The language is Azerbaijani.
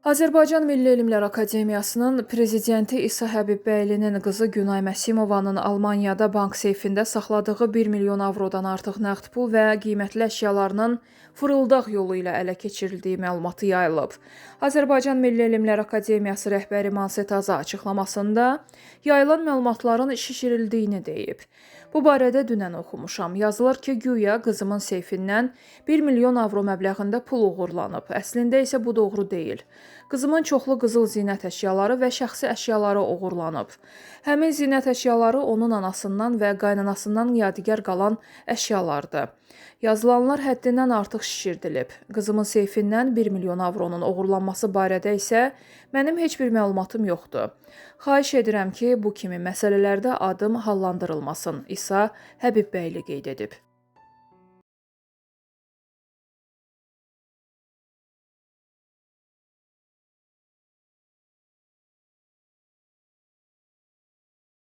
Azərbaycan Milli Elmlər Akademiyasının prezidenti İsa Həbibbəylinin qızı Günay Məsimovanın Almaniyada bank seyfində saxladığı 1 milyon avrodan artıq nəqd pul və qiymətli əşyalarının fırıldaq yolu ilə ələ keçirildiyi məlumatı yayılıb. Azərbaycan Milli Elmlər Akademiyası rəhbəri Manset Aza açıqlamasında yayılan məlumatların şişirildiyini deyib. Bu barədə dünən oxumuşam. Yazılır ki, güya qızımın seyfindən 1 milyon avro məbləğində pul oğurlanıb. Əslində isə bu doğru deyil. Qızımın çoxlu qızıl zinət əşyaları və şəxsi əşyaları oğurlanıb. Həmin zinət əşyaları onun anasından və qaynanasından yadigar qalan əşyalardır. Yazılanlar həddindən artıq şişirdilib. Qızımın seyfindən 1 milyon avronun oğurlanması barədə isə mənim heç bir məlumatım yoxdur. Xahiş edirəm ki, bu kimi məsələlərdə adım hallandırılmasın. İsa Həbibbəyli qeyd edib.